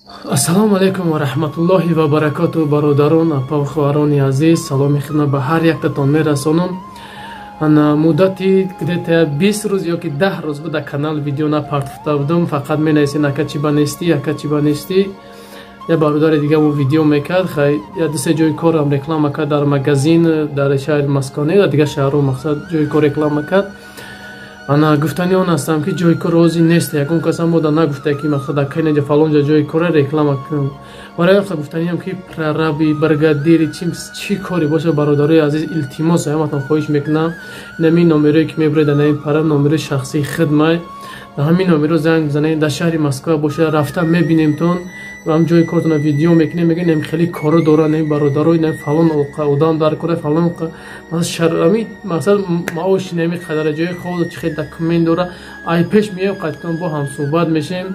Ассалому алайкум ва раҳматуллоҳи ва баракоту, бародарон, апа ва хоҳарони азиз, саломи хидмат ба ҳар яктатон мерасонам. Ана муддати где-то 20 рӯз ёки 10 рӯз буд, дар канал видео напартофта будам. Фақат менависен: «Ака, чӣ ба нестӣ, ака, чӣ ба нестӣ?» Я бародари дигамо видео мекард, хай, я дусе ҷои корам реклама кард дар магазин дар шаҳри Москва, не, дар дигар шаҳрҳо, мақсад, ҷои кор реклама кард. Ана гуфтани он ҳастам, ки ҷои кор розӣ нест. Ягон касам мода нагуфта, ки мақсад, акайнаҷа, фалонҷа ҷои кора реклама кунам. Барои ҳам гуфтаниам, ки прораби, бригадири, чӣ коре боша, бародарои азиз, илтимос, ҳаматон хоҳиш мекунам, инами номерое ки мебуред, дар ин пара номерои шахсии хидмай, дар ҳамин номеро занг бизанед. Дар шаҳри Москва боша, рафта мебинемтон, ҳам ҷои кортона видео мекунем, мегӯем: «Нем хеле коро доранд, нем бародарои, нем фалон одам дар кора, фалон ами, мақсад, маоши неми қадара, ҷои хоб, чӣ хел документ дора». Ай пеш меоем, қайтон бо ҳам суҳбат мешем,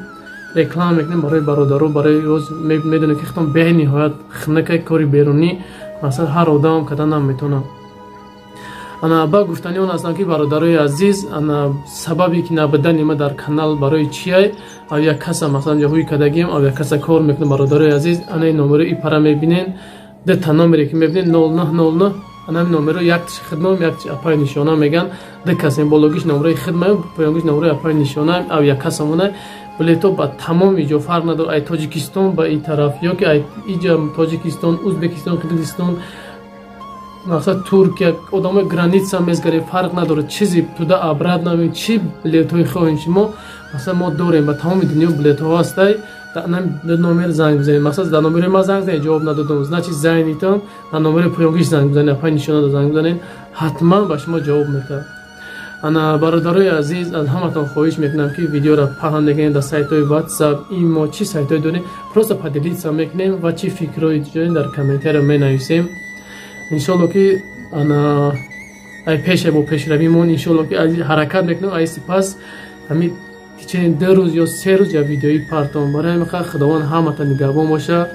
реклама мекунем барои бародаро. Барои роз медонем, ки хитон бениҳоят хинакай, кори берунӣ, мақсад, ҳар одамам карда наметонам. Ана ба гуфтани он ҳастам, ки, бародарои азиз, ана сабаби ки набудани ма дар канал барои чиай, ав як каса, масалан, ҷаҳуи кардагиам, ав як каса кор мекунам. Бародарои азиз, ана ин номеро и пара мебинен, дета номере ки мебинен, 0909, ана ин номеро, яктиш хидмам, яктиш апай Нишона меган, ду касем. Бологиш номерои хидмам, поёнгиш номерои апай Нишона. Ав як касамона билето ба тамоми ҷо, фарқ надорад, ай Тоҷикистон ба ин тараф ёки ай иҷа Тоҷикистон, Узбекистон, Қирғизистон, мақсад, Туркия, одамои граница мезгарем, фарқ надорад, чизи туда обратно, чӣ билетҳои хоҳем шумо, масалан, мо дорем. Ба тамоми дунё билетҳо ҳастай. Дар номер занг бизанед. Масалан, дар номери ма занг занед, ҷавоб надодам, значит, занитон, дар номери поёнгиш занг бизанед, апай Нишонада занг бизанед, ҳатман ба шумо ҷавоб метаҳад. Ана, бародарои азиз, аз ҳаматон хоҳиш мекунам, ки видеоро паҳн мекунем дар сайтҳои WhatsApp, имо, чӣ сайтҳое дорем, просто поделиться мекунем ва чӣ фикрҳои дорем, дар комментария менависем. Иншолло, ки ана ай пеше бо пешравимон, иншолло, ки ҳаракат мекунем, ай сипас ҳами течение 2 рӯз ё 3 рӯз я видеои партом. Барои ҳамин Худованд ҳамата нигаҳбон боша.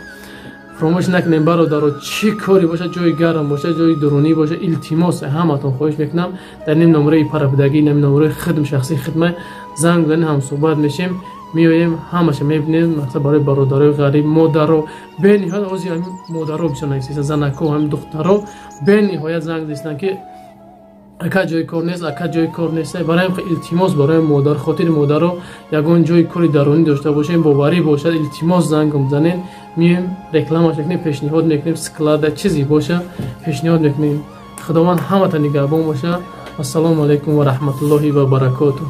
Фаромӯш накунем, бародаро, чӣ коре боша, ҷои гарм боша, ҷои дурунӣ боша, илтимос, ҳаматон хоҳиш мекунам, дар ним номераи парабудагӣ, ним номераи хидм, шахсии хидма занг бизанем, ҳамсӯҳбат мешем, меоем, ҳамаша мебинем. Мақсад, барои бародарои ғариб, модаро бениҳоят, ози ҳамин модаро бисёр нависистанд, занако, ҳамин духтаро бениҳоят занг зистанд, ки ака, ҷои кор нест, ака, ҷои кор нест. Барои ҳам илтимос, барои модар, хотири модаро, ягон ҷои кори дарунӣ дошта бошем, боварӣ бошад, илтимос, занг бизанед, меоем, рекламаш мекунем, пешниҳод мекунем, склада чизе боша, пешниҳод мекунем. Худованд ҳамата нигаҳбон боша. Ассалому алайкум ва раҳматуллоҳи ва баракоту.